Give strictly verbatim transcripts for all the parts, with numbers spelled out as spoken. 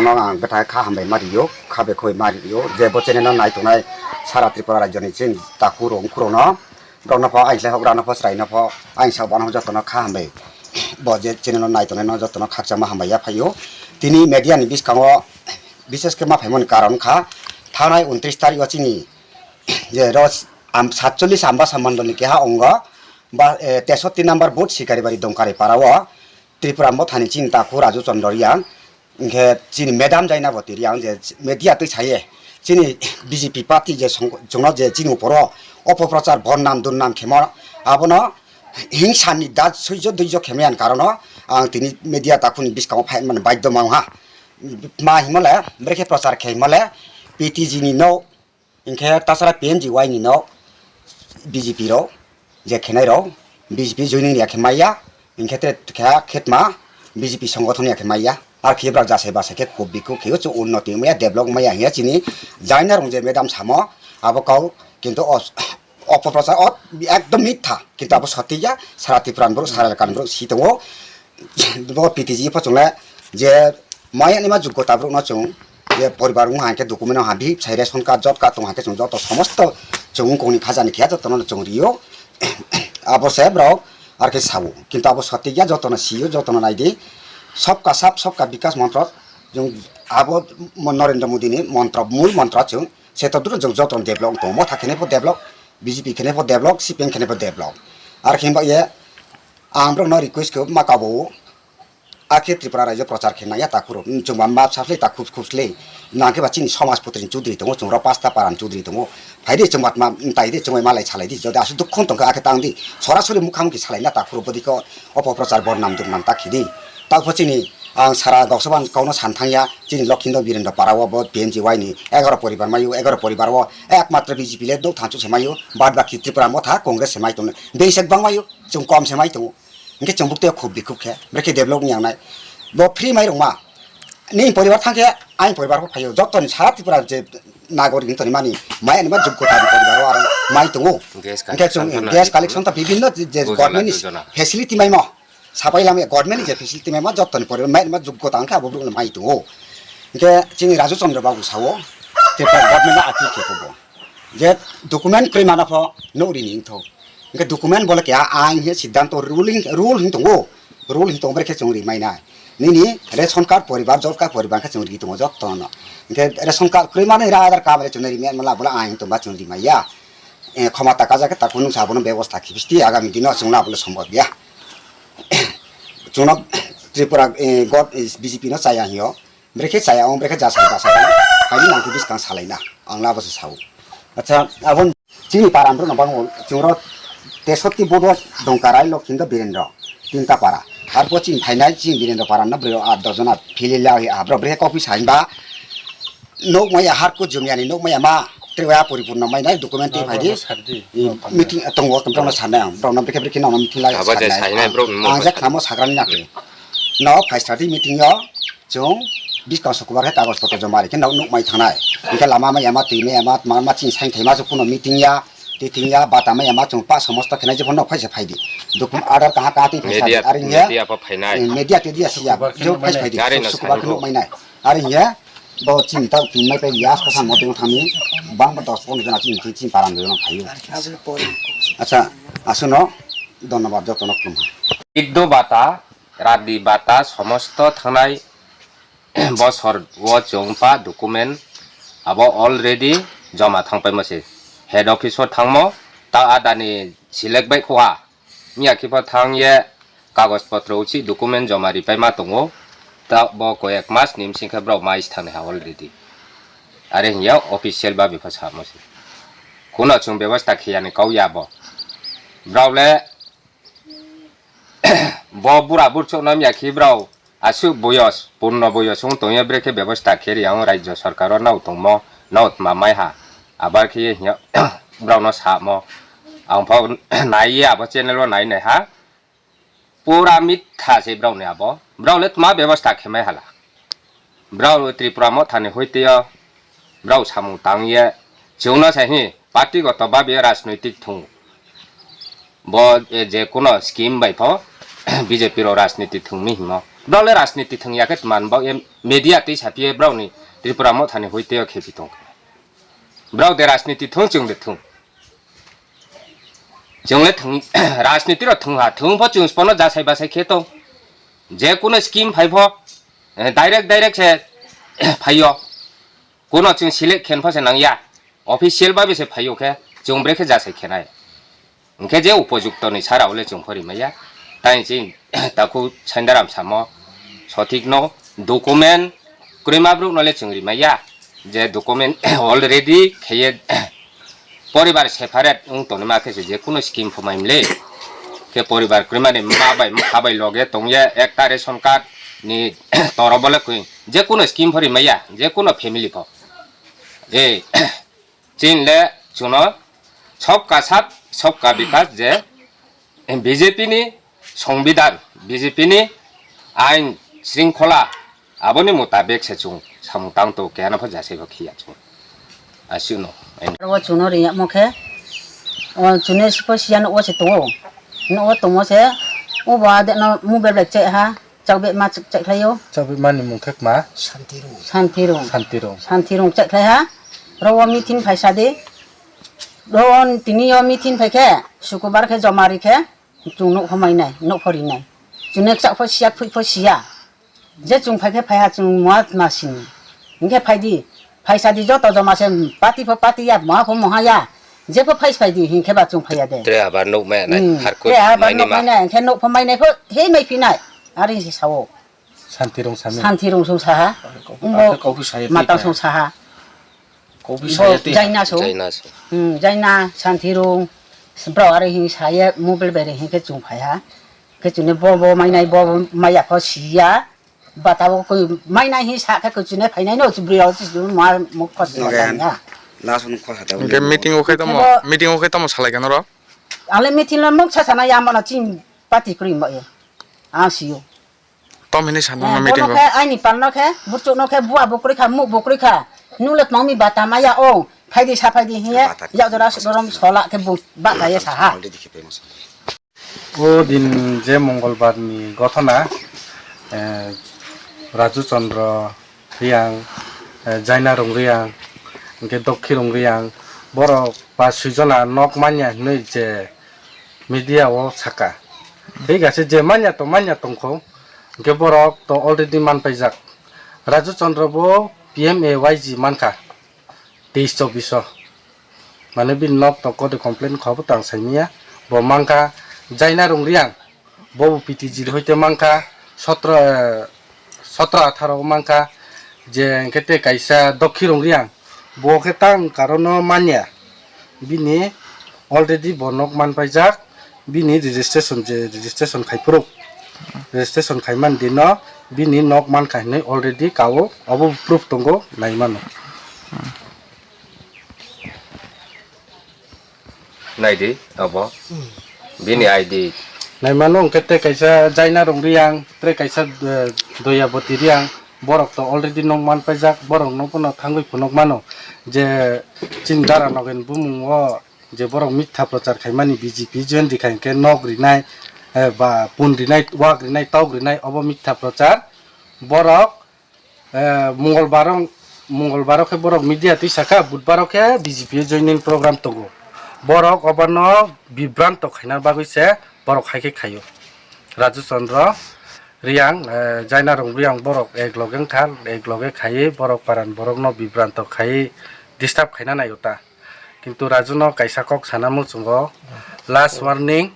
No ang bwthai kha hambai ma rio, kha bekhoi ma rio, je bo channel no nai tongnai sara Tripura rajyo ni chini takhuk rok, khurok no, borok no pho, aini hok rok no pho, chwrai no pho, aini sak bo no joto no kha hambai. Bo je channel no nai tongnai no joto no khakchangma hambai ya phaio. Tini media ni bwskango bishesh khe ma phaimani karon kha, thanai untris tarik o chini je roj am satchollis Ambasa Mondol ni keha ongo ba, eh, tesotti number booth Sikaribari Dongkari para o Tripura Motha ni chini takhuk Raju Chandra Reang, hingkhe chini madam Jainabati Reang je media twi saye, chini B J P party je song-, chwngno je chini uporo opoprochar bonnam dunnam khemo, abono hingsa ni da suijo duijo khemani karono ang tini media takhuk ni bwskango phai mani baidhyo ma wngha. Ma himole, brekhe prochar khe himole, P T G ni no, hingkhe tasara P M G Y ni no B J P rok, je khenai rok, B J P joining ya khe maya, hingkhe te khe khetma B J P songothon ya khe maya. Ar khe bwrak jasai basai khe khub bikhu khe chwng unnoti maya, develop maya hiya chini jaina rong je madam samo, abo kau kintu os-, opoprochar o ekdom mitha, kintu abo sotwi ya, sara Tripura ni borok, sara elaka ni borok si tongo. Bo P T G pho chwngle je maya ni ma juggo ta borok no chwng je poribar wng hai khe document no ha bihik sai ration card, job card tong hai khe chwng joto somosto chwng wngkong ni khaja ni khe joto no chwng rio. Abo se borok ar khe sao, kintu abo sotwi ya, joto no sio, joto no nai di. Sabka sath, sabka bikas montro chwng abo mo-, Narendra Modi ni montro, mul montro chwng se to duro chwng joto no develop tong, Motha khe nai pho develop, B J P khe nai pho develop, C P M khe nai pho develop. Ar khe ba ye ang borok no request khe ma kabo. Akhe Tripura rajyo prochar khe naiya takhuk rok. Chwng ba map saslei takhuk khukslei. Nang khe ba chini somaj putri ni chudri tongo, chwng rok pasta para ni chudri tongo. Phai di chwng bat ma tai di chwng bai malai salai di. Jodi aswk dukhu tong kha akhe tang di. Sorasori mukha mukhi salai na takhuk rok bwdwi khe opoprochar bonnam dunnam ta khi di. Tao pho chini ang sara goksoban kau no san thang ya. Chini Lokhindo Birendra para o bo P M G Y ni egaro poribar mayo, egaro poribar o ekmatro B J P le nuk thang chuk se mayo. Bad baki Tripura Motha Congress se mai tong. Beisak bang mayo, chwng kom se mai tongo. Hingke chwng bukti o khub bikhub khe, brekhe develop wngya wngnai. Bo free mai rwngma. Nini poribar thang khe, ani poribar bo phaio. Jotoni sara Tripura je nagorik wng toni mani, mai ani ma joggota ni poribar o aro mai tongo. Gas hingke chwng collection gas collection ta bibhinno je, je government ni facility maimo. Sapai lamya government ni je facility maimo, jotoni poribar mai ani ma joggota wngkha abo borok mai tongo. Hingke chini Raju Chandra Babu sao, Tripura government no appeal khe bo. Je document kwrwi mano pho nuk rini wngthok. Hingke document bole keha ain he siddhanto ruling, rule hin tongo. Rule hin tongo brekhe chwng ri mainai. Nini ration card poribar, job card poribar khe chwng ri tongo jotto no. Hingke ration card kwrwi mano ira Aadhaar card bai chwng ri maya mala bole ain tongba chwng ri maya. Eh, khoma taka jake takhuk nung sabono bebosta khibisti agami dino chwngno abole sombab ya. Chwngno Tripura, eh, got, eh, B J P no chaya hiyo. Brekhe chaya, ang brekhe jasai basai. Haini nangkhe biskang salaina. Ang labo se sao. Acha, abon chini param rok no bango chwngro tesotti bodo dongkarai Lokhindo Birendra. Tinta para. Arpo chini phainai chini Birendra para no bwrwi at dos jona philila hi abro brekhe kopi sainba. Nok maya harku jumyani nok maya ma. Trewa poripunno mainai document twi phaidi. Meeting tongo tong tong sanai ang. Borok no brekhe brekhe no meeting lai. Abo je sanai. Ang je khnamo sagrani nakhe. No phai sadi meeting yo. Chwng biskang sukubar khe kagoj potro joma ri khe nok nukmai thangnai. Hingkhe lama ma yama twi ma yama tma ma chini sain thaima se kuno meeting ya, twi thing ya, bata ma yama chwng pa somosto khenai jephano nok phaisa phaidi. Document order kaha kaha twi phaisa. Media, ari hingkhe media pho phainai. Media tedia siya. Sukubar khe nukmai nai. Sukubar khe nukmai nai. Ari hingkhe bo chini ta twi mai pai ya sa sa moto thani bang ba dos pondro jona chini chini param jona phaio. Acha, asuno dhonnobad jotono khulumkha. Iddo bata Radi bata somosto thangnai bosor o chwng pa document abo already joma thangpaimo se. Head office o thangmo ta adani select bai khuha. Miya khe pho thang ye kagoj potro uchi document joma ripai ma tongo. Ta bo koyek mas ni bsing khe borok mais thangni ha already. Are hinya official ba bepha samo se. Kuno chwng bebosta khiyani kau ya bo. Borok le Bo bura burchuk no miya khe brao aswk boyos, purno boyos wng tongya brekhe bebosta khe riyang rajyo sarkar o nao tongmo, nao tma mai ha. Abar khe hiya brao no samo. Ang pho nai ye abo channel o nai nai ha. Pura mitha se brao ni abo. Brao le tma bebosta khe mai hala. Brao Tripura Motha ni hoite o brao samung tang ye chwngno sai hi party goto babe rajnoitik thung. Bo, eh, je kuno scheme bai pho B J P rok rajniti thung mi himo. Brao le rajniti thwng ya khe tman bo em media twi sapiye brao ni Tripura Motha ni hoi tei o khepi tong khe. Brao de rajniti thwng chwng de thwng. Chwng le thwng rajniti ro thwng ha thwng pho chwng spono jasai basai khe tong. Je kuno scheme phai pho eh, direct direct se phaio. Kuno chwng select khen pho se nang ya. Official babe se phaio khe chwng bre khe jasai khenai. Hwnkhe je upojukto ni sara ule chwng phori maya. Tai chwng takhuk Sandaram samo sothik no document kwrwima bruk no le chwng rimaya. Je document already kheye poribar separate wng tonima khe se je kuno scheme phumai mle. Khe poribar kwrwima ni ma bai mkha bai loge tongye ekta ration card ni toro bole kwi je kuno scheme phori maya je kuno family pho. Je Chin le chuno sobka sath sobka bikas je B J P ni songbidan, B J P ni ain sringkhola aboni mutabek se chung samung tang to khe ano pha jasai bo khiya chung. Asino. Aro chuno ri mo khe, o chune sipo siyan o se to. No o to mo se, o ba de no mu be be che ha. Chakbe ma chak-, chak khlaio. Chakbe mani mung khe kma? Santirung. Santirung. Santirung. Santirung chak khlai ha. Rogo meeting phai sadi. Rogo tini yo meeting phai khe, sukubar khe joma ri khe, chung nuk homai nai, nuk phori nai. Chune chak pho siya, phui pho siya. Je chung phai khe phai ha chung muat ma sini. Hingkhe phai di. Phaisa di joto joma se party pho party ya, moha pho moha ya. Jepho phais phai di, hinkhe ba chwng phaiya de. Tre abar nuk mai nai, Hmm. Har kut Tre abar mai nuk nima. Mai nai, hinkhe nuk pho mai nai pho, he mai phi nai. Ari se sao. Santi rung sami. Santi rung sung saha. Abo Umbo kok phi saya matang phi sung saha. Kok phi Bo saya ti. Jaina so. Jaina so. Hmm, jaina santi rung. Bro ari hin saya mobile bere hinkhe chwng phaiha. Khe chwngni bo bo mai nai, bo bo mai ya pho siya. Bata o koi mai nai hi sa khe koi chine phai nai no, bri o chi ma muk khos Noge. Lason khos hata. Hingke meeting o khe tamo, Hingke bo meeting o khe tamo salai khe norok? Ale meeting lo muk sa sana ya mano ching pati kri mo e. A si o. Tom hini san Eh, no meeting bono o. Khe aini pal no khe, burchuk no khe, bua bo kri kha, muk bo kri kha. Nule tong mi bata ma ya o. Phai di sa phai di hiye. Bata Ya jora kri sorom sola khe bu bata ye sa ha. Already khe pe mo sa. O din je Mongolbar ni gothona, eh, Raju Chandra Reang, eh, Jaina Rung Reang, hingke Dokhi Rung Reang, borok pas sui jona nok manya hinui je media o saka. Thik ase, je manya to manya tongkho, hingke borok to already manpaijak. Raju Chandra bo P M A Y G mankha. Teis chobbish o. Mane bini nok toko de complain kho bo tang saimanya. Bo mankha Jaina Rung Reang. Bo bo P T G hoite mankha sotro, eh, sotro atharo mankha. Je hingke te kaisa Dokhi Rung Reang. Bo khe tang karono manya. Bini already bo nok manpaijak. Bini registration je registration khai phuru. Registration khai man dino bini nok mankha hinui already kao obo proof tongo nai mano. Naidi abo bini I D. Nai mano hingke te kaisa Jaina Rung Reang, tre kaisa, eh, Doyaboti Reang, borok to already nok manpaijak, borok no pono thangwi phunuk mano je chini dara nogen bumung o je borok mitha prochar khaimani B J P join rikha hingke nok rinai, eh, ba pun rinai, wak rinai, tok rinai, obo mitha prochar. Borok, eh, Mongolbar o, Mongolbar o khe borok media twi sakha, Budbar o khe B J P joining program tongo. Borok obono bibranto khaina bagwi se borok hai khe khaio. Raju Chandra Reang, eh, Jaina Rung Reang borok ek loge wngkha, ek loge khaiwi borok paran borokno bibranto khaiwi disturb khaina naio ta. Kintu Raju no kaisa kok sana muchungo, last warning,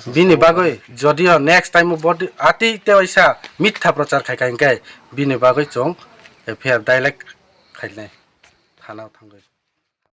bini bagwi jodio next time o body ati te waisa mitha prochar khai khai hingke bini bagwi chwng F I R direct khainai thana o thangwi.